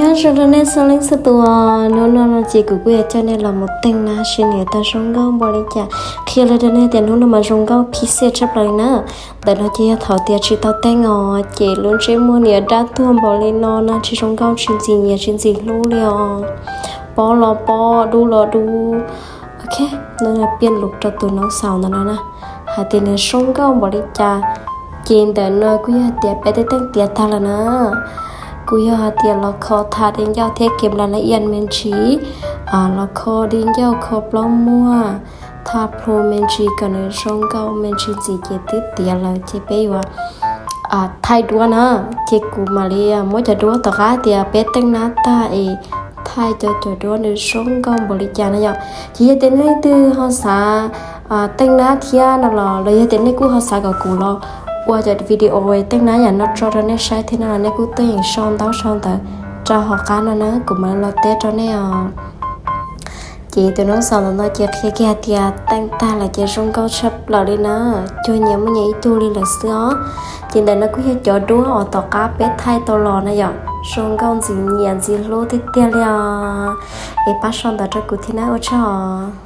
Nyob zoo rau nej txhua leej txhua tus, hnub no no ces kuv kuj yuav coj nej los mus teej nab seb nws tau zoo nkauj npaum li cas. Qhia li rau nej tias hnub no mas zoo nkauj phim xiaj tshaj plaws li na. Ntawm no ces yog thaum tias tsis tau teej os, ces lub ntsej muag niam dab tuag npaum li no na, tsis zoo nkauj, tsis ntxim nyiam, tsis ntxim hlub li os. Pob los pob, dub los dub. Ok, no yog piaj lus rau tus noob xaus ntawm no na, hais tias nws zoo nkauj npaum li cas. Ces ntawm no kuj yog hais tias peb twb teej tiav tag lawm na. Kuj yog hais tias los kho thaj di ncauj thiab kev nplas na ian me ntsis, los kho di ncauj, kho plaub muag, thaj plhu me ntsis kom nws zoo nkauj me ntsis ntxim ces twb tiav lawm ces peb yuav thaij duab na. Ces kuv mam li muab cov duab tom qab tias peb teej nab tag es thaij cov cov duab nws zoo nkauj npaum li cas na yom. Ces yog tias nej leej twg ho xav teej nab thiab no los, los yog tias nej kuj ho xav kom kuv los ua cov video teej nab yam no tso rau nej saib thiab no los nej kuj tuaj yeem sau ntaub sau ntawv rau hauv qab no na, kuv mam los teb rau nej os. Ces tus noob xaus ntawm no ces qhia kiag hais tias teej tag lawm ces zoo nkauj tshaj plaws li na, cuag nyias muaj nyias ib tug li lawm xwb os. Ces ntawm no kuj yog cov duab uas tom qab peb thaij tau los na yom, zoo nkauj ntxim nyiam ntxim hlub tiag tiag li os. Es pab sau ntawv rau kuv thiab na, ua tsaug os.